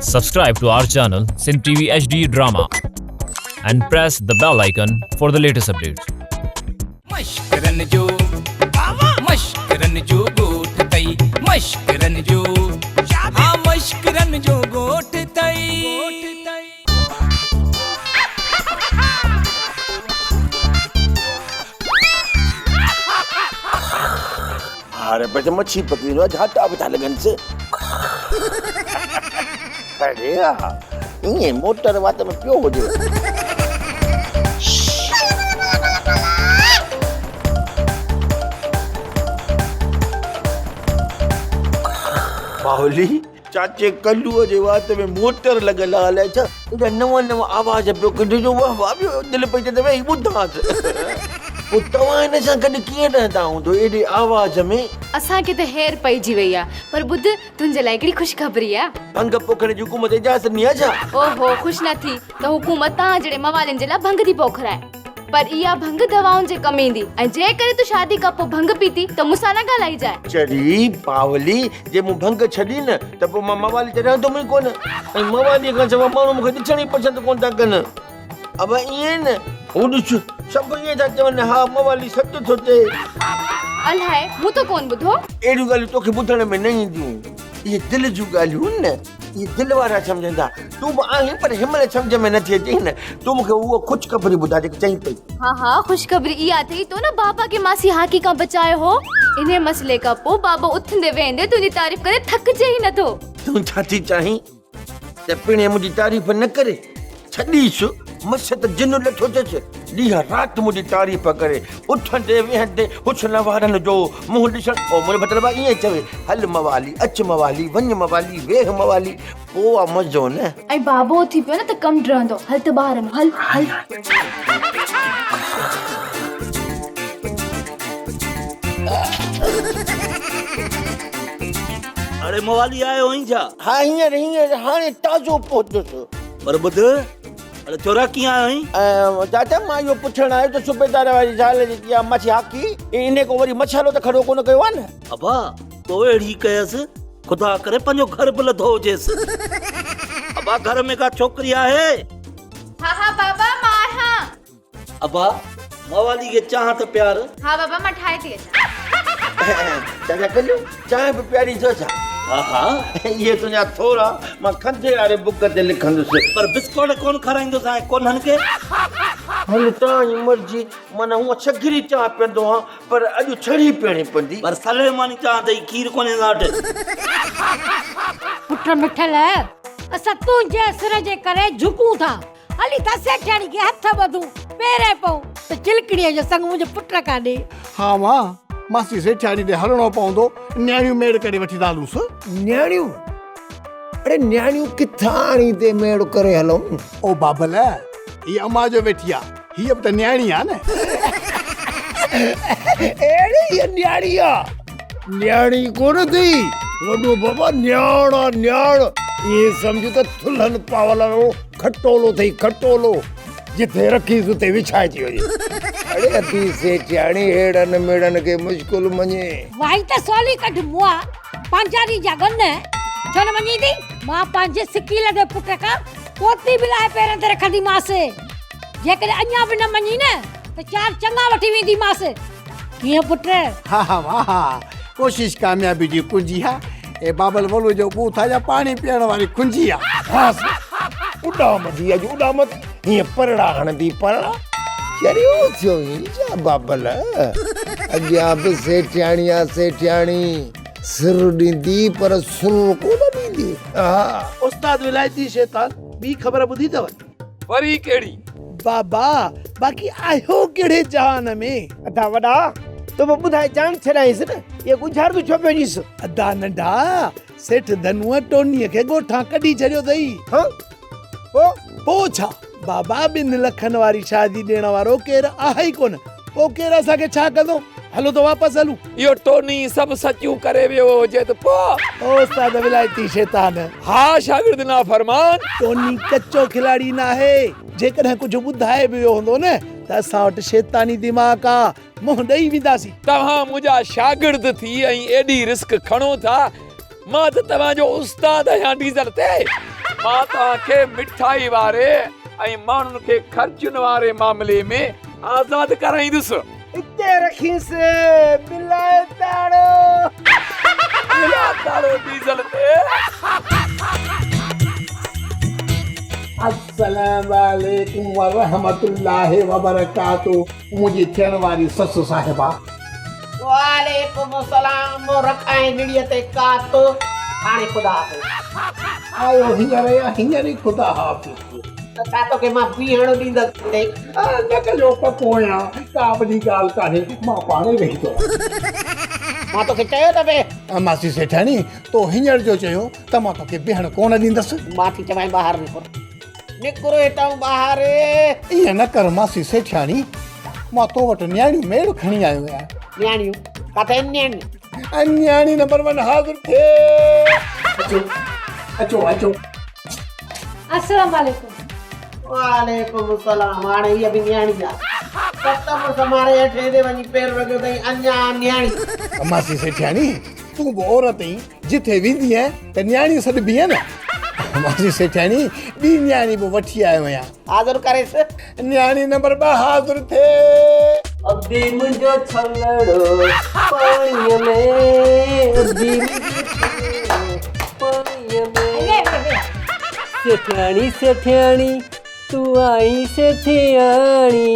Subscribe to our channel Sindh TV HD Drama and press the bell icon for the latest updates. مشڪرن جو مشڪرن جو ڳوٺ تئي مشڪرن جو ها مشڪرن جو ڳوٺ تئي. هاڻي بس مڇي پڪڙيندو آهي جهاٽا به ٿا لڳنس. اڙي ها ائين موٽر وات ۾ پيو هجي. باهولي چاچي ڪلوء جي وات ۾ موٽر لڳل آهي الائي ڇا ايڏا نوان نوان آواز پيو ڪڍي جو واهه واهه پيو دل پئي چئي ته ويهي ٻڌانس. پوء توهان هن سان گڏ ڪيئن رهندا هوندو ايڏي آواز ۾. اسان کي ته هير پئجي وئي آ پر ٻڌ تنهنجي لاء هڪڙي خوشخبري آ. ڀنگ پوکڻ جي حڪومت اجازت ڏني آ ڇا؟ اوهو خوش نه ٿي ته حڪومت توهان جهڙي موالين جي لاء ڀنگ ٿي پوکرائي. پر اها ڀنگ دوائن جي ڪم ايندي ۽ جيڪڏهن تو شادي کان پوء ڀنگ پيتي ته مون سان نه ڳالهائجانء. چري پاولي، جي مون ڀنگ ڇڏي نه ته پوء مان موالي ته رهندم ئي ڪونه ۽ مواليء کان سواء ماڻهو مون کي ڏسڻ ئي پسند ڪونه ٿا ڪن. ابا ائين نه، هو ڏس سڀ ائين ٿا چون ها موالي سچ ٿو چئي. الائي مون ته ڪونه ٻڌو. اهڙيون ڳالهيون توکي ٻڌڻ ۾ نه اينديون. اهي دل جون ڳالهيون آهن نه. اهي دل وارا سمجهندا. تون به آهين پر هن مهل سمجهه ۾ نٿي اچي نه. تون مون کي اها خوشخبري ٻڌاء جيڪي چئين پئي. ها ها خوشخبري اها اٿئي تو نه بابا کي ماسي هاڪي کان بچايو هو. انهي مسئلي کان پوء بابا اٿندي ويهندي تنهنجي تعريف ڪري ٿڪجي ئي نٿو. تون ڇا ٿي چاهين ته پڻهين منهنجي تعريف نه ڪري؟ ڇڏيس، مس ته جن لٿو اٿس، ڏينهن رات منهنجي تعريف ڪري، اٿندي ويهندي حسن وارن جو منهن ڏسڻ، او منهنجو مطلب آهي ائين چوي، هل موالي، اچ موالي، وڃ موالي، ويهه موالي، پوء آ مزو نه. ۽ بابو اٿي پيو نه ته ڪم ڊهندو، هل ته ٻاهر هلون، هل هل. اڙي موالي آيو آهين ڇا؟ ها هينئر هينئر هاڻي تازو پهتس. پر ٻڌ، اڙي چورا ڪيئن آيو آهين؟ چاچا مان اهو پڇڻ آيو ته صوبيدار واري زال جيڪي آ مڇي هاڪي، انهي ڪو وري مڇالو ته کڙو ڪونه ڪيو آ نه؟ ابا، تو اهڙي ڪيس، خدا ڪري پنهنجو گهر به لڌو هجيس. ابا گهر ۾ ڪا ڇوڪري آهي؟ ها ها بابا مان آهيان. ابا، موالي کي چانهه ته پيار. ها بابا مان ٺاهي ٿي اچان. چاچا ڪلو، چانهه به پياريندو ڇا؟ ها ها. اهي تنهنجا ٿورا مان کنڌي واري بڪ تي لکندس. پر بسڪوٽ ڪونه کارائيندوسانء ڪونهن کي. هل توهان جي مرضي، معنيٰ هونء سگهري چانهه پيئندو هان پر اڄ ڇڙي پيئڻي پوندي. پر سليماني چانهه اٿئي، کير ڪونهي اسان وٽ. پٽ مٺل، اسان تنهنجي سر جي ڪري جهڪون ٿا. هلي ٿا سيٺياڻي کي هٿ ٻڌون، پيرين پئون ته چلڪڻيء جو سڱ منهنجي پٽ کان ڏي. ها مان، ماسي سيٺياڻي ڏي هلڻو پوندو، نياڻيون ميڙ ڪري وٺي ٿا هلونس. نياڻيون؟ اڙي نياڻيون ڪٿان آڻيندي ميڙ ڪري هلون؟ او بابل، هيء امان جو ويٺي آ، هيء به ته نياڻي آ نه. اڙي هيء نياڻي آ، نياڻي ڪونه اٿئي، وڏو بابا نياڻ آ نياڻ، ائين سمجهه ته ٿلهن پاول وارو کٽولو اٿئي کٽولو، جٿي رکيس اتي وڇائجي وڃي. اڙي ادي سيٺياڻي ههڙن ميڙن کي مشڪل مڃي. وائي ته سولي ڪڍ مئا پانچاري جا ڳن، ڇو نه مڃيندي؟ مان پنهنجي سڪيل جي پٽ کان پوتي به لاهي پيرن تي رکنديمانس. جيڪڏهن اڃا به نه مڃي نه ته چار چڱا وٺي وينديمانس. ڪيئن پٽ؟ ها ها واهه ها ڪوشش ڪاميابي جي ڪنجي ها. اي بابل ولو جو ٻوٿ آ يا پاڻي پيئڻ واري کنجي آ. خاص اڏام ٿي اڄ اڏام ٿي هيئن پرڙا هڻندي پرڙا. چريو ٿيو هين ڇا بابل؟ اڳيان به سيٺياڻي آ سيٺياڻي سر ڏيندي پر سر ڪونه ڏيندي. ها. استاد ولايتي شيطان ٻي خبر ٻڌي اٿو؟ وري ڪهڙي؟ بابا باقي آهيو ڪهڙي جهان ۾؟ ادا وڏا، تو به ٻڌائي جان ڇڏائينس نه، اهي ڳجهارتون ڇو پيو ڏينس؟ ادا ننڍا، سيٺ ڌنوء ٽونيء کي ڳوٺان ڪڍي ڇڏيو اٿئي. ها؟ پوء؟ پوء ڇا؟ بابا ٻن لکن واري شادي ڏيڻ وارو ڪير آهي ئي ڪونه، پوء ڪير اسان کي ڇا ڪندو؟ هلو ته واپس هلون. اهو ٽوني سڀ سچيون ڪري ويو هجي ته پوء؟ او استاد ولايتي شيطان! ها شاگرد نافرمان! ٽوني ڪچو کلاڙي ناهي، جيڪڏهن ڪجهه ٻڌائي به ويو هوندو نه ته اسان وٽ شيطاني دماغ آ، منهن ڏئي وينداسين. توهان منهنجا شاگرد ٿي ۽ ايڏي رسڪ کڻو ٿا، مان ته توهان جو استاد آهيان ڊيزل تي. مان توهان کي مٺائي واري ۽ ماڻهن کي خرچين واري معاملي ۾ آزاد ڪرائيندس. اتي رکيس ملائي تاڙو. ملا تاڙو ڊيزل تي. السلام عليڪم ورحمة الله وبرڪاته منهنجي ٿيڻ واري سس صاحبه. وعليڪم السلام رکائين ٻڙيء تي ڪات هاڻي خدا حافظ. آيو هينئر يا هينئر ئي خدا حافظ. ته ڇا توکي مان بيهڻ ڏيندس هتي. نه ڪجو پڪو آهيان ڪا وڏي ڳالهه ڪانهي مان پاڻ ئي ويهي ٿو رهان. مان توکي چيو ته ويهه. ماسي سيٺاڻي تو هينئر جو چيو ته مان توکي بيهڻ ڪونه ڏيندس. مان ٿي چوانء ٻاهر نڪر. نڪر هتان ٻاهر. ائين نه ڪر ماسي سيٺياڻي، مان تو وٽ نياڻيون ميڙ کڻي آيو آهيان. نياڻيون؟ ڪاٿي آهن نياڻيون؟ نياڻي نمبر ون حاضر ٿئي. اچو اچو اچو. السلام عليڪم. وعليڪم السلام. هاڻي هيء به نياڻي آ. ست مڙس ماري هيٺ هيڏي وڃي پير رکيو اٿئي اڃا نياڻي. ماسي سيٺياڻي تون به عورت آهين جتي ويندينء ته نياڻي سڏبينء نه. ماسي سيٺياڻي، ٻي نياڻي به وٺي آيو آهيان. حاضر ڪريس. نياڻي نمبر 2 حاضر ٿئي. ادي منهنجو ڇلڙو پاڻيء ۾، ادي منهنجو ڇلڙو پاڻيء ۾. سيٺياڻي سيٺياڻي تون آئين سيٺياڻي،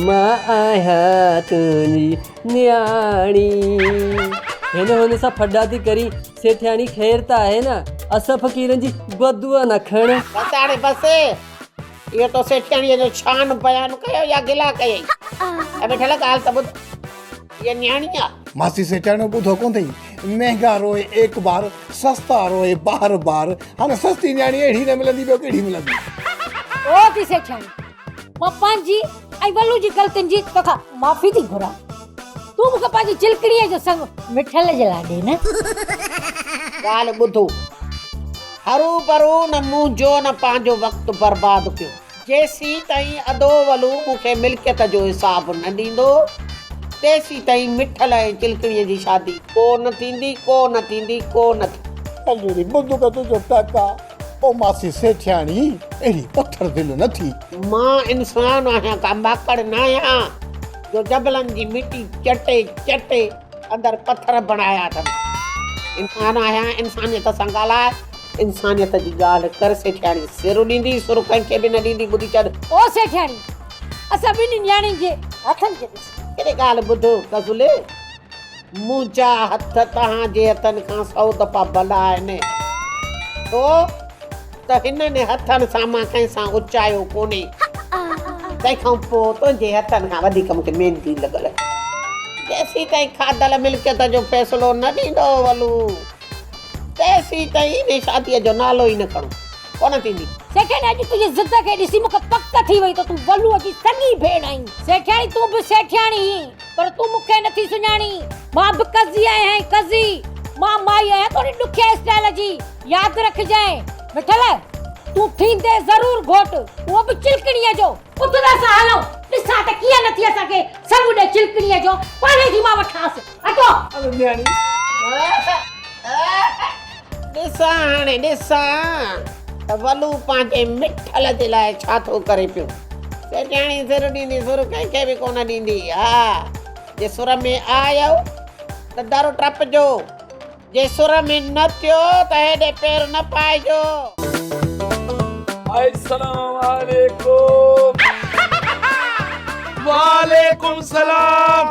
مان آهيان تنهنجي نياڻي. هن هن سان ڦڏا ٿي ڪرين سيٺياڻي خير ته آهي نه اسان فقيرن جي بددعا نه کڻ. بس هاڻي بس. اهو تو سيٺياڻيء جو شان بيان ڪيو يا گلا ڪيئي؟ اي مٺل ڳالهه ته ٻڌ. هيء نياڻي آ. ماسي سيٺياڻي ٻڌو ڪونه اٿئي. مهنگا روئي ايڪ بار، سستا روئي بار بار. هاڻي سستي نياڻي اهڙي نه ملندي ٻيو ڪهڙي ملندي. او ٿي سيٺياڻي. مان پنهنجي ۽ ولو جي غلطين جي توکان معافي ٿي گهران. تون مون کي پنهنجي چلڪڻيء جو سڱ مٺل جي لاء ڏي نه. ڳالهه ٻڌو. هروڀرو نه منهنجو نه پنهنجو وقت برباد ڪيو. جيسين تائين ادو ولو مون کي ملڪيت جو حساب نه ڏيندو، تيسين تائين مٺل ۽ چلڪڻيء جي شادي ڪو نه ٿيندي، ڪو نه ٿيندي، ڪو نه ٿيندي. پنجڙي ٻڌ ته تنهنجو ٽڪ آ. او ماسي سيٺياڻي، اهڙي پٿر دل نه ٿي. مان انسان آهيان ڪا ماڪڙ ناهيان جو جبلن جي مٽي چٽي چٽي اندر پٿر بڻايا اٿم. انسان آهيان، انسانيت سان ڳالهاء، انسانيت جي ڳالهه ڪر سيٺياڻي سر ڏيندي، سر ڪنهن کي به نه ڏيندي، ٻڌي ڇڏ. او سيٺياڻي، اسان ٻنهي نياڻين جي هٿن کي ڏس. ڪهڙي ڳالهه ٻڌ غزلي. منهنجا هٿ توهان جي هٿن کان سئو دفعا ڀلا آهن، ڇو ته هنن هٿن سان مان ڪنهن سان اچايو ڪونهي. تنهن کان پوء تنهنجي هٿن کان وڌيڪ مون کي ميندي لڳل آهي. جيسيتائين کاڌل ملڪيت جو فيصلو نه ڏيندو ولو، تيسيتائين انهي شاديء جو نالو ئي نه کڻو. ڪونه ٿيندي. سيٺياڻي اڄ تنهنجي ضد کي ڏسي مون کي پڪ ٿي وئي ته تون ولوء جي سڳي ڀيڻ آهين. سيٺياڻي تون به سيٺياڻي هين پر تون مون کي نٿي سڃاڻين. مان به قضي آهيان قضي. مان مائي آهيان ٿوري ڏکي اسٽائيل جي. ياد رکجانء مٺل تون ٿيندين ضرور گهوٽ اهو به چلڪڻيء جو. اٿ ته اسان هلون. ڏسان ته ڪيئن نٿي اسان کي سڱ ڏي چلڪڻيء جو. پاڻهي ٿي مان وٺانس. اچو. نياڻي. ڏسان هاڻي ڏسان ته ولو پنهنجي مٺل جي لاء ڇا ٿو ڪري پيو. سيٺياڻي سر ڏيندي سر ڪنهن کي به ڪونه ڏيندي. ها جي سر ۾ آيو ته در ٽپجو، جي سر ۾ نه ٿيو ته هيڏي پير نه پائجو. السلام عليڪم. وعليڪم سلام.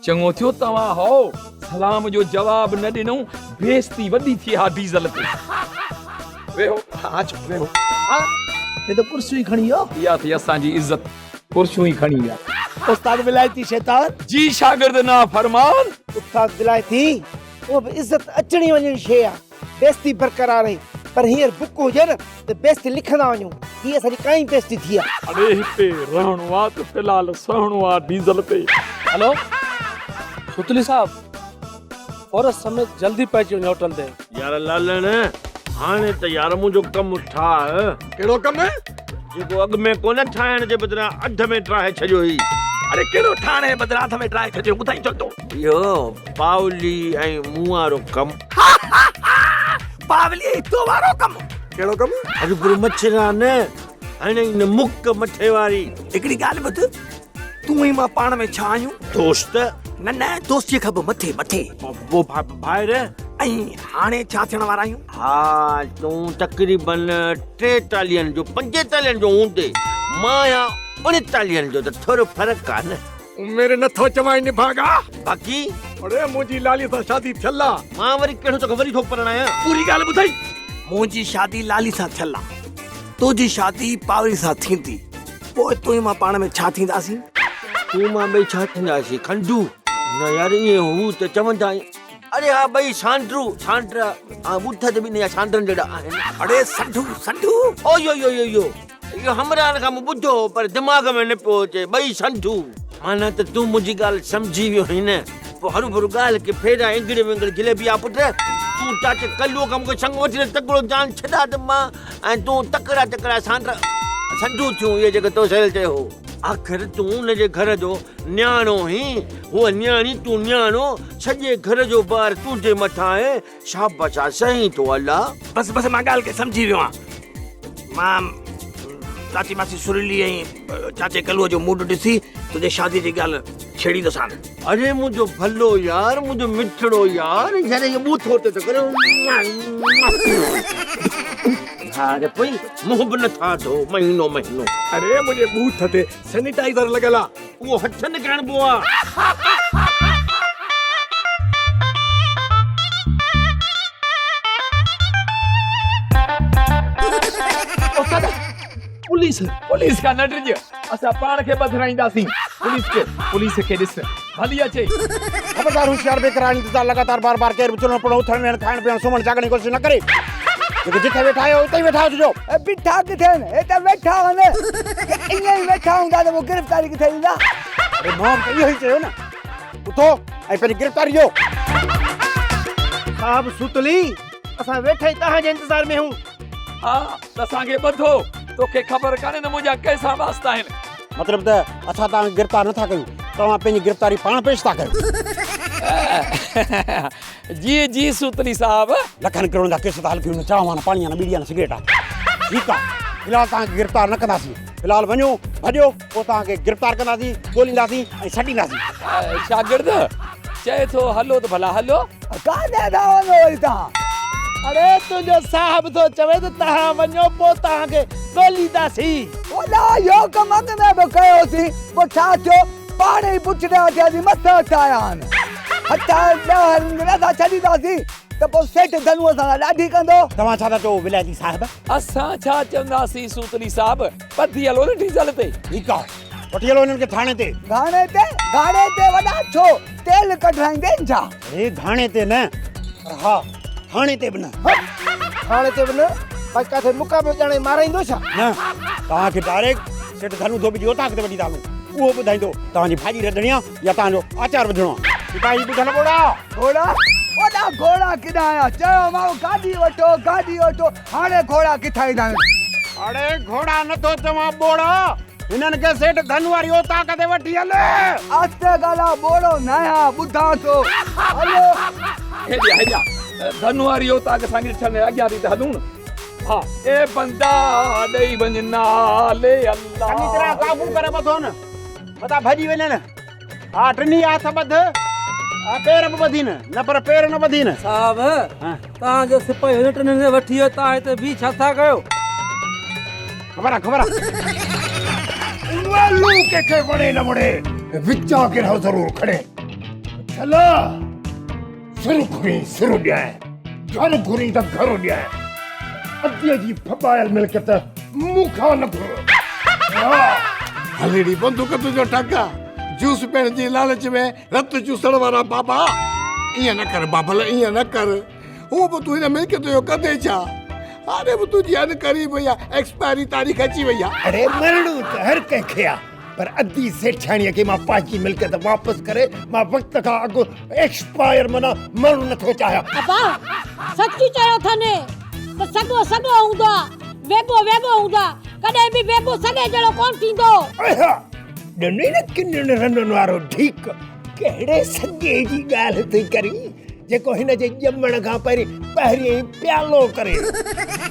چڱو ٿيو توهان هئو سلام جو جواب نه ڏنو بيستي وڏي ٿئي ها ڊيزل تي. ويهو اچو ويهو. ها هي ته ڪرسيون ئي کڻي ويو. اها ٿي اسان جي عزت ڪرسيون ئي کڻي ويا. استاد ولايتي شيطان. جي شاگرد نافرمان. استاد ولايتي اها به عزت اچڻي وڃڻي شيء آ. بيستي برقرار رهي پر هينئر بڪ هجي نه ته بيستي لکندا وڃون هي اسان جي ڪائين بيستي ٿي آ. اڙي هتي رهڻو آ ته في الحال سهڻو آ ڊيزل تي. هلو ستلي صاحب فورس سميت جلدي پهچي وڃو هوٽل تي. يار لالڻ هاڻي ته يار منهنجو ڪم ٺاهه. ڪهڙو ڪم؟ جيڪو اڳ ۾ ڪونه ٺاهڻ جي بدران اڌ ۾ ٽاهي ڇڏيو هئي. اڙي ڪهڙو ٺاهڻ جي بدران اڌ ۾ ٽاهي ڇڏيو ٻڌائين ڇو ٿو. اهو پاولي ۽ مون وارو ڪم. پاولي ۽ تو وارو ڪم. ڪهڙو ڪم؟ هرڀرو مڇرا نه، هڻئي نه مڪ مٿي واري. هڪڙي ڳالهه ٻڌ، تون ۽ مان پاڻ ۾ ڇا آهيون؟ دوست. نه نه، دوستيء کان به مٿي مٿي. پوء ڀائر؟ ۽ هاڻي ڇا ٿيڻ وارا آهيون؟ ها، تون تقريبن ٽيتاليهن جو پنجيتاليهن جو هوندين، مان آهيان اڻيتاليهن جو ته ٿورو فرق آ نه. عمر نٿو چوانء نڀاڳا. باقي؟ اڙي منهنجي لالي سان شادي ٿيل آ. مان وري ڪهڙو توکي وري ٿو پرڻايان. پوري ڳالهه ٻڌئي؟ منهنجي شادي لالي سان ٿيل آ. تنهنجي شادي پاوري سان ٿيندي. پوء تون ۽ مان پاڻ ۾ ڇا ٿينداسين؟ تون مان ٻئي ڇا ٿينداسين؟ کنڊو؟ نه يار ائين هو ته چوندا آهن. اڙي ها ٻئي سانڊرو، سانڊرا، ها ٻوٿ ته ٻنهي جا سانڊرن جهڙا آهن. اڙي سنڍو، سنڍو. او يو يو يو يو. اهو همراهن کان مون ٻڌو هو پر دماغ ۾ نه پيو اچي. ٻئي سنڍو. معنيٰ ته تون منهنجي ڳالهه سمجهي ويو هئين نه. پوء هروڀرو ڳالهه کي ڦيرائي انگڙ ونگڙ جليبي آ پٽ. تون چاچي ڪلوء کان مون کي سڱ وٺي ڏي تڪڙو جان ڇڏا ته مان ۽ تون تڪڙا تڪڙا سانڊ سنڍو ٿيون اهي جيڪي تو سهيل چيو هو. آخر تون ان جي گهر جو نياڻو هئين، هوء نياڻي تون نياڻو، سڄي گهر جو بار تنهنجي مٿان آهي، شابس آ سهين ٿو الله. بس بس مان ڳالهه کي سمجهي ويو آهيان. مان چاچي ماسي سريلي ۽ چاچي ڪلوء جو موڊ ڏسي تنهنجي شاديء جي ڳالهه ڇيڙيندوسان. اڙي منهنجو ڀلو يار، منهنجو مٺڙو يار، يار اهو ٻوٿو ته ڪري. ڌار پئي منهن به نٿا ڌو مهينو مهينو. اڙي منهنجي ٻوٿ تي سينيٽائيزر لڳل آ. اهو هٿن کي هڻبو آ. استاد پوليس پوليس کان نه ڊڄ اسان پاڻ کي ٻڌرائينداسين پوليس کي پوليس کي ڏس ڀلي اچي. خبردار هوشيار بيقرار انتظار لڳاتار بار بار ڪير به چلڻ پڙهڻ اٿڻ ويهڻ کائڻ پيئڻ سمهڻ جاڳڻ جي ڪوشش نه ڪري جيڪي جٿي ويٺا آهيو اتي ئي ويٺا هججو. اي بيٺا ڪٿي آهن هي ته ويٺا آهن جي ائين ئي ويٺا هوندا ته پوء گرفتاري ڪٿي ڏيندا. اڙي مان به ته اهو ئي چيو نه اٿو ۽ پنهنجي گرفتاري ڏيو. صاحب سوتلي اسان ويٺا ئي توهان جي انتظار ۾ آهيون. ها ته اسان کي ٻڌو توکي خبر ڪانهي ته منهنجا ڪنهن سان واسطا آهن. مطلب ته اسان توهان کي گرفتار نٿا ڪيون توهان پنهنجي گرفتاري پاڻ پيش ٿا ڪيو. جي جي سوتلي صاحب. لکن ڪروڙن جا ڪيس ٿا هل ڪيون نه چانهه آ نه پاڻي آ نه ٻيڙي آ نه سگريٽ آ. ٺيڪ آ في الحال توهان کي گرفتار نه ڪنداسين في الحال وڃو ڀڄو پوء توهان کي گرفتار ڪنداسين ڳولينداسين ۽ سڏينداسين. شاگرد چئي ٿو هلو ته ڀلا هلو. ڪاڏي ٿا وڃو وري توهان؟ اڙي تنهنجو صاحب ٿو چوي ته توهان وڃو پوء توهان کي ڳولينداسين. وڏا اهو ڪم اڳ ۾ به ڪيوسين پوء ڇا ٿيو؟ پاڻ ئي پڇڙيا ٿياسين مٿ هٿ آيا آهن. هٿ ڏهه اسان ڇڏينداسين ته پوء سيٺ ڌنوء سان ڏاڍي ڪندو. توهان ڇا ٿا چئو ولايتي صاحب؟ اسان ڇا چونداسين سوتلي صاحب، ٻڌي هلو نه ڊيزل تي. ٺيڪ آ، وٺي هلو هنن کي ٿاڻي تي. گهاڻي تي؟ گهاڻي تي وڏا ڇو؟ تيل ڪڍرائيندين ڇا؟ اڙي گهاڻي تي نه، پر ها ٿاڻي تي به نه. ٿاڻي تي به نه؟ ڀائي ڪاٿي مقابلو ڄاڻي مارائيندو ڇا؟ نه، توهان کي ڊائريڪٽ سيٺ ڌنو ڌوٻي جي اوطاق تي وٺي ٿا هلون. اهو ٻڌائيندو توهان جي ڀاڄي رڌڻي آ يا توهان جو آچار وجهڻو آ. سپاهي ٻڌل ٻوڙا. گهوڙا؟ اوڏا گهوڙا ڪيڏانهن آيا؟ چيومانو گاڏي وٺو، گاڏي وٺو، هاڻي گهوڙا ڪٿان ايندا آهن؟ اڙي گهوڙا نٿو چوان ٻوڙا، هنن کي سيٺ ڌن واري اوطاق تي وٺي هل. آهستي ڳالهاء ٻوڙو ناهيان، ٻڌان ٿو. هلو. هيڏي آ، هيڏي آ. ڌن واري اوطاق سان ڏٺل اڳيان ٿي ته هلون نه. ها اي بندا ڏئي وڃ نالي الله. چڱي طرح قابو ڪري ٻڌون متان ڀڄي وڃن. ها ٽنهي جا هٿ ٻڌ ها پير به ٻڌين نه پر پير نه ٻڌين. صاحب توهان جو سپاهي هن ٽنهي کي وٺي ويو توهان هتي بيهي ڇا ٿا ڪيو؟ خبر آ خبر آ. والو ڪنهن کي وڻي نه وڻي وچان گرهه ضرور کڻي. ڇلا سر گهرين سر ڏيانء، گهر گهرين ته گهر ڏيانء. اديء جي ڦٻايل ملڪيت مون کان نه گهر. هلي ڙي بندوق تنهنجو ٽڪ آ. جوس پيئڻ جي لالچ ۾ رت چوسڻ وارا بابا. ائين نه ڪر بابل ائين نه ڪر. هونء به تون هن ملڪيت جو ڪندين ڇا؟ هاڻي به تنهنجي عنقريب اها ايڪسپائري تاريخ اچي وئي آ. اڙي مرڻو ته هر ڪنهن کي آ. پر ادي سيٺياڻيء کي مان پنهنجي ملڪيت واپس ڪري مان وقت کان اڳ ايڪسپائر معنيٰ مرڻ نٿو چاهيان. ابا سچ چيو اٿن ته سڳو سڳو هوندو آ، ويڳو ويڳو هوندو آ، ڪڏهن به ويڳو سڳي جهڙو ڪونه ٿيندو. اها ڏني نه ڪنن رنن وارو ڍيڪ، ڪهڙي سڳي جي ڳالهه ٿي ڪرين؟ جيڪو هن جي ڄمڻ کان پهرين پهرين ئي پيالو ڪري.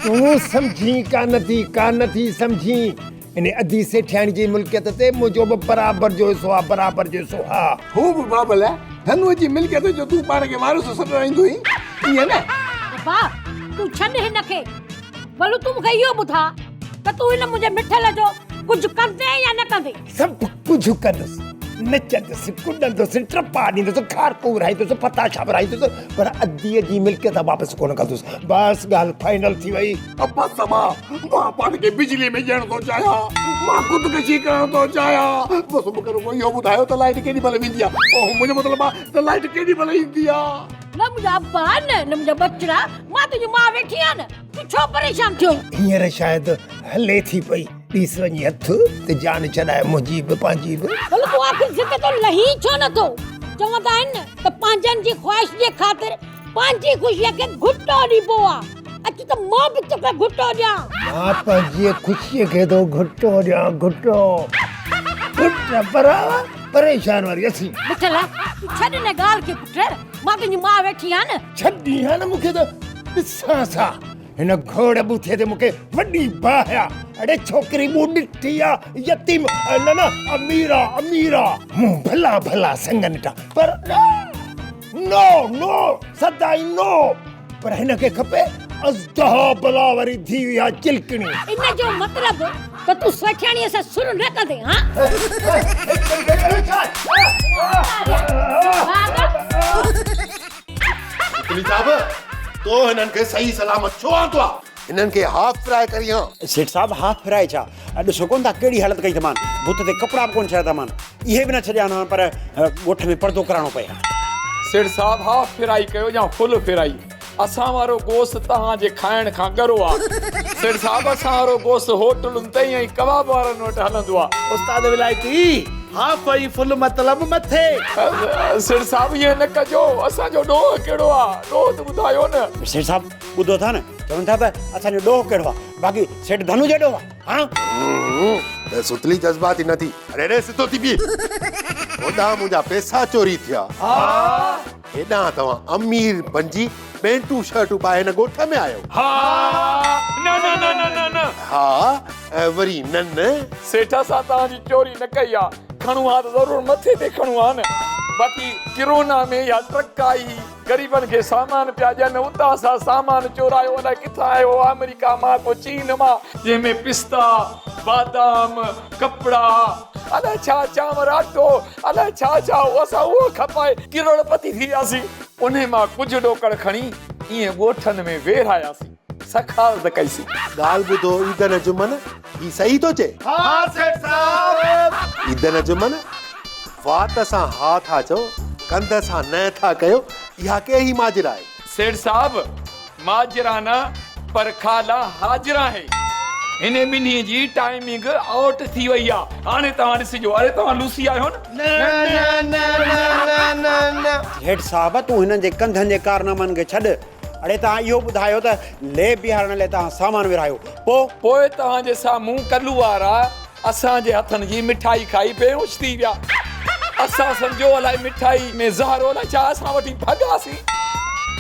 تون سمجهين ڪانه ٿي، ڪانه ٿي سمجهين. ان ادي سيٺياڻي جي ملڪيت تي منهنجو به برابر جو حصو آ، برابر جو حصو ها. هو به بابل، ڌنوء جي ملڪيت جو تون پاڻ کي وارث سڏرائيندو هئين، ائين نه؟ ابا، تون ڇڏ هن کي. ڀلو تون مون کي اهو ٻڌاء ته تون هن منهنجي مٺل جو ڪجهه ڪندين يا نه ڪندين؟ سڀ ڪجهه ڪندس، نچندس، ڪڏندس، ٽپا ڏيندس، کارڪون ورهائيندس، پتاشا ورهائيندس، پر اديء جي ملڪيت واپس ڪونه ڪندس. بس ڳالهه فائنل ٿي وئي. بس ابا، مان پاڻ کي بجليء ۾ ڏيڻ ٿو چاهيان، مان خودڪشي ڪرڻ ٿو چاهيان. بس مون کي رڳو اهو ٻڌايو ته لائيٽ ڪيڏي مهل ويندي آهي؟ اوهه، منهنجو مطلب آهي ته لائيٽ ڪيڏي مهل ايندي آهي؟ نه منهنجا ابا نه، نه منهنجا ٻچڙا، مان تنهنجي ماء ويٺي آهيان نه، تون ڇو پريشان ٿيو آهين؟ هينئر شايد هلي ٿي پئي. ڏيس وڃي هٿ ته جان ڇڏائي منهنجي به پنهنجي به. ڀلو تون آخر ضد تون لهين ڇو نه ٿو؟ چوندا آهن نه ته پنهنجن جي خواهش جي خاطر پنهنجي خوشيء کي گهٽو ڏبو آ. اچ ته مان به توکي گهٽو ڏيان. مان پنهنجيء خوشيء کي ٿو گهٽو ڏيان گهٽو. پٽ پراوا پريشان واري اسين. مٺل تون ڇڏ ان ڳالهه کي پٽ مان تنهنجي ماء ويٺي آهيان نه. ڇڏين ها نه مون کي ته ڏسانس ها. هن گهوڙ ٻوٿي تي مون کي وڏي باهه آ. اڙي ڇوڪري مون ڏٺي آ يتيم نه نه امير آ امير آ. مون ڀلا ڀلا سڱ ڏٺا پر نه نو نو سدائين نو پر هن کي کپي ازدها بلا واري ڌيء اها چلڪڻي. ان جو مطلب ته تون سيٺياڻيء سان سر نه ڪندين ها؟ وڪيل صاحب تو هنن کي صحيح سلامت ڇو آندو آ؟ هنن کي هاف فرائي ڪرين ها. سيٺ صاحب هاف فرائي ڇا؟ ڏسو ڪونه ٿا ڪهڙي حالت ڪئي اٿمان. بت تي ڪپڙا به ڪونه ڇڏيا اٿمان. اهي به نه ڇڏيا آهن پر ڳوٺ ۾ پردو ڪرائڻو پئي ها. سيٺ صاحب هاف فرائي ڪيو يا فل فرائي اسان وارو گوشت توهان جي کائڻ کان ڳرو آ. سيٺ صاحب اسان وارو گوشت هوٽلن تي ۽ ڪباب وارن وٽ هلندو آ. استاد ولايتي هاف ۽ فل مطلب مٿي. سيٺ صاحب ائين نه ڪجو اسان جو ڏوهه ڪهڙو آ ڏوهه ته ٻڌايو نه. سيٺ صاحب ٻڌو ٿا نه چون ٿا ته اسان جو ڏوهه ڪهڙو آ باقي سيٺ ڌنو جو ڏوهه آ ها. ته ستلي جذباتي نه ٿي. اڙي اڙي سڌو ٿي بيهه. هوڏانهن منهنجا پئسا چوري ٿيا. هيڏانهن توهان امير بنجي پينٽون شرٽون پائي هن ڳوٺ ۾ آيو. ها نه نه نه نه نه نه. ها ۽ وري نه نه. سيٺ اسان توهان جي چوري نه ڪئي آ کڻون ها ته ضرور مٿي تي کڻون ها نه باقي ڪرونا ۾ اها ٽرڪ آئي هئي غريبن کي سامان پيا ڏين اتان اسان سامان چورايو الائي ڪٿان آيو هو آمريڪا مان ڪو چين مان جنهن ۾ پستا بادام ڪپڙا الائي ڇا چانور اٽو الائي ڇا ڇا هو اسان اهو کپائي ڪروڙ پتي ٿي وياسين. انهي مان ڪجهه ڏوڪڙ کڻي ائين ڳوٺن ۾ ويڙهاياسين. سکارت ڪئيسين. ڳالهه ٻڌو عيدن جمن، هي صحيح ٿو چئي؟ ها سيٺ صاحب. عيدن جمن، وات سان ها ٿا چئو، ڪنڌ سان نه ٿا ڪيو، اها ڪهڙي ماجرا آهي؟ سيٺ صاحب، ماجرا نه پر خالا حاجرا آهي. هن ٻنهي جي ٽائمنگ آئوٽ ٿي وئي آ. هاڻي توهان ڏسجو. اڙي توهان لوسي آهيو نه؟ نه نه نه نه نه نه. هيٺ صاحب تون هنن جي ڪنڌن جي ڪارنامن کي ڇڏ. اڙي توهان اهو ٻڌايو ته لي بيهارڻ لاء توهان سامان ورهايو. پو؟ پوء توهان جي سامهون ڪلو وارا اسان جي هٿن جي مٺائي کائي بيهوش ٿي ويا. اسان سمجهيو الائي مٺائي ۾ زهر هو الائي ڇا اسان وٺي ڀڳاسين.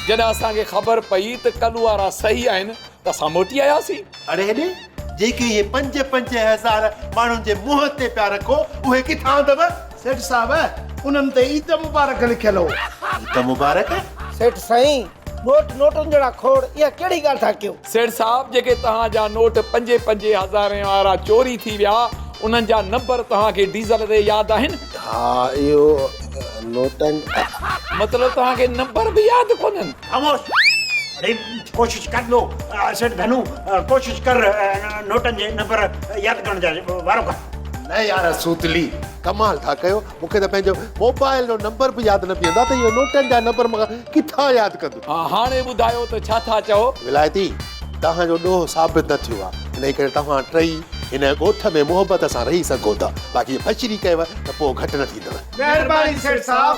جڏهن اسان کي خبر پئي ته ڪلو وارا صحيح آهن ته اسان موٽي آياسين. اڙي هيڏي جيڪي اهي پنج پنج هزار ماڻهن جي منهن تي پيا رکو اهي ڪٿان آندو؟ سيٺ صاحب انهن تي عيد مبارڪ لکيل هو. عيد مبارڪ؟ سيٺ سائين نوٽ نوٽن جهڙا کوڙ اها ڪهڙي ڳالهه ٿا ڪيو. سيٺ صاحب جيڪي توهان جا نوٽ پنجين پنجين هزارين وارا چوري ٿي ويا انهن جا نمبر توهان کي ڊيزل تي ياد آهن؟ ها اهو نوٽن. مطلب توهان کي نمبر به ياد ڪونهن. خاموش! اڙي ڪوشش ڪر نو سيٺ ڌنو ڪوشش ڪر نوٽن جي نمبر ياد ڪرڻ جا وارو ڪر. نه يار سوتلي ڪمال ٿا ڪيو مون کي ته پنهنجو موبائل جو نمبر به ياد نه بيهندو آهي ته اهو نوٽن جا نمبر مان ڪٿان ياد ڪندس. ها هاڻي ٻڌايو ته ڇا ٿا چئو؟ ولايتي توهان جو ڏوهه ثابت نه ٿيو آهي انهي ڪري توهان ٽئي هن ڳوٺ ۾ محبت سان رهي سگهو ٿا باقي ڦشري ڪيو ته پوء گهٽ نه ٿيندو. مهرباني سيٺ صاحب.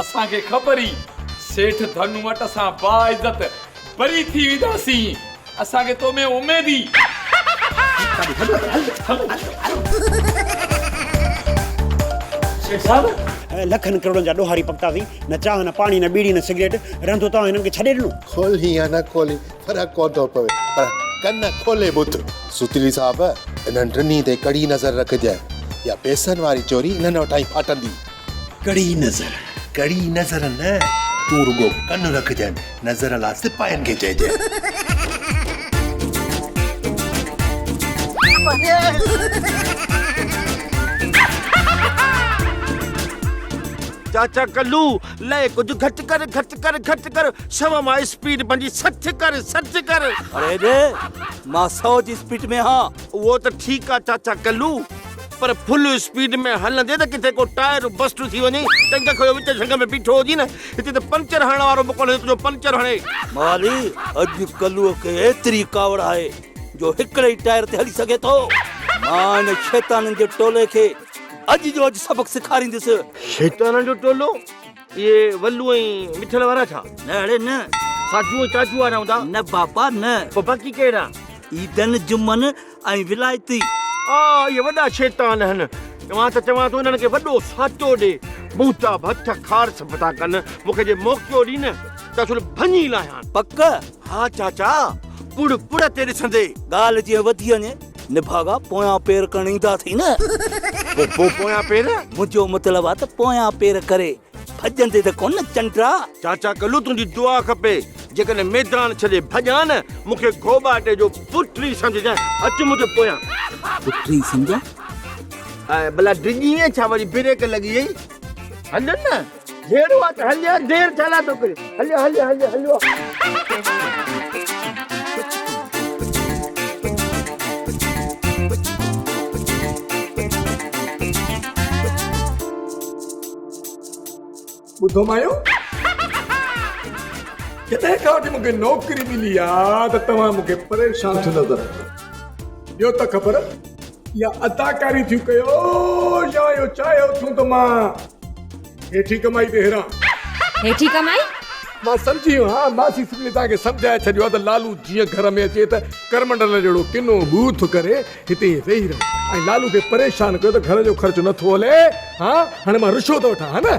اسان کي خبر ئي سيٺ ڌنو وٽ اسان باعزت بري ٿي وينداسين. اسان کي تو ۾ اميد ئي. سيٺ صاحب لکن ڪروڙن جا ڏوهاري پڪتاسين، نه چانهه نه پاڻي نه ٻيڙي نه سگريٽ، رهندو توهان هنن کي ڇڏي ڏنو. کولين يا نه کولين فرق ڪونه ٿو پوي پر ڪن کولي ٻڌ. ستلي صاحب انهن ٽنهي تي ڪڙي نظر رکجانء يا پئسن واري چوري انهن وٽان ئي ڦاٽندي. ڪڙي نظر. ڪڙي نظر نه، تون رڳو ڪن رکجانء، نظر لا سپاهين کي چئجانء. چاچا ڪلو، لئه ڪجهه گهٽ ڪر، گهٽ ڪر، گهٽ ڪر، سو مان اسپيڊ پنهنجي 60 ڪر، 60 ڪر. اڙي ڏي، مان سو جي اسپيڊ ۾ هان. اهو ته ٺيڪ آ چاچا ڪلو، پر فل اسپيڊ ۾ هلندي ته ڪٿي ڪو ٽائر بسٽ ٿي وڃي، ٽنگ کنيو وچ جهنگ ۾ بيٺو هجين نه، هتي ته پنچر هڻڻ وارو به ڪونهي تنهنجو پنچر هڻي. موالي، اڄ ڪلوء کي ايتري ڪاوڙ آهي جو هڪڙي ئي ٽائر تي هلي سگهي ٿو. مان ان شيطانن جي ٽولي کي اڄ جو اڄ سبق سيکاريندس. شيطانن جو ٽولو؟ اهي ولو ۽ مٺل وارا ڇا؟ نه اڙي نه. ساجو ۽ تاجو وارا هوندا؟ نه بابا نه. پوء باقي ڪهڙا؟ عيدن، جمن ۽ ولايتي. آ اهي وڏا شيطان آهن. مان ته چوان ٿو انهن کي وڏو ساچو ڏي. منهنجا به هٿ خارس به ٿا ڪن. مون کي جي موقعو ڏين نه ته اصل ڀڃي لاهيان. پڪ؟ ها چاچا، پڙ پڙ تي ڏسندي. ڳالهه جيئن وڌي وڃي، نڀاڳا پويان پير ڪرڻ ايندا اٿئي نه. پوء پويان پير؟ منهنجو مطلب آ ته پويان پير ڪري ڀڄندي ته ڪونه چنڊا. چاچا ڪلو تنهنجي دعا کپي، جيڪڏهن ميدان ڇڏي ڀڄان نه، مون کي گهوٻاٽي جو پٽ ئي سمجهجانء، اچ منهنجي پويان. پٽ ئي سمجهان؟ اي ڀلا ڊڄي وئين ڇا وري بريڪ لڳي وئي. هل نه جهيڙو آ ته هليا دير ڇا لاء ٿو ڪرين هليا هليا هليا هليو. ٻڌو مايو جڏهن کان وٺي مونکي نوڪري ملي آ ته توهان مونکي پريشان ٿيو نظر اچو ٻيو ته خبر يا اداڪاري ٿيون ڪيو يا اهو چاهيو ٿيون ته مان هيٺي ڪمائي تي هران. هيٺي ڪمائي؟ مان سمجهي ويو هان ماسي سپلي توهان کي سمجهائي ڇڏيو آ ته لالو جيئن گهر ۾ اچي ته ڪرمنڊل جهڙو ڪنو ٻوٿ ڪري هتي ئي ويهي رهو ۽ لالو کي پريشان ڪيو ته گهر جو خرچ نه ٿو هلي ها هاڻي مان رشوت وٺان ها نه.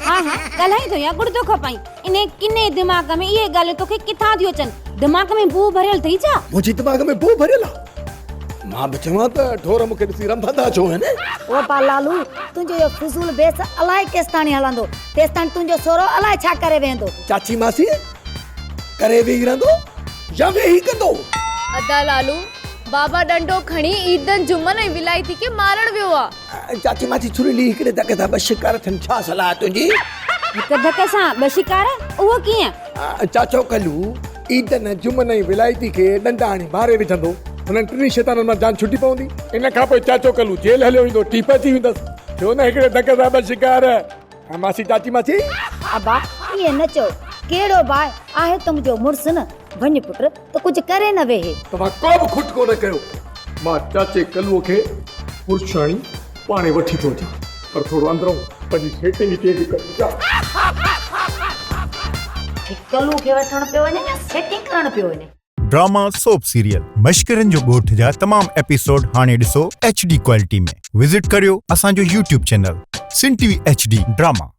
ها ها ڳالهائين ٿو يا ڳڙ ٿو کپائين انهي ڪني دماغ ۾ اهي ڳالهيون توکي ڪٿان ٿيون اچن دماغ ۾ بوء ڀريل اٿئي ڇا؟ منهنجي دماغ ۾ بوء ڀريل آ مان به چوان ته ڍور مون کي ڏسي رنڀندا ڇو آهن. او با لالو تنهنجو اهو فضول بيس الائي ڪيستاڻي هلندو تيستاڻي تنهنجو سهرو الائي ڇا ڪري ويهندو. چاچي ماسي ڪري ويهي رهندو يا ويهي ڪندو. ادا لالو بابا ڏنڊو کڻي عيدن جمن ۽ ولائتي کي مارڻ ويو آ. چاچي ماسي ڇري لي هڪڙي ڌڪ سان ٻه شڪار ٿين ڇا صلاح تنهنجي؟ هڪ ڌڪ سان ٻه شڪار اهو ڪيئن؟ چاچو ڪلو عيدن جمن ۽ ولائتي کي ڏنڊا هڻي ماري وجهندو انهن ٽنهي شيطانن مان جان ڇٽي پوندي. ان کان پوء چاچو ڪلو جيل هليو ويندو ٽيپ اچي ويندس ٿيو نه هڪڙي ڌڪ سان ٻه شڪار. ها ماسي چاچي ماسي. ابا ائين نه چئو ڪهڙو به آهي آهي ته منهنجو مڙس نه وڃ پٽ ته ڪجهه ڪري نه ويهي. توهان ڪو به کٽڪو نه ڪيو مان چاچي ڪلوء کي برش هڻي پاڻهي وٺي ٿو اچان پر ٿورو اندرئون پنهنجي سيٽنگ چينج ڪري اچان. ڪلو کي وٺڻ پيو وڃي يا سيٽنگ ڪرڻ پيو وڃي. ڊراما سوپ سيريل مشڪرن جو ڳوٺ جا تمام ايپيسوڊ هاڻي ڏسو ايڇ ڊي ڪوالٽي ۾ وزٽ ڪريو اسان جو YouTube channel Sindh T V H D drama.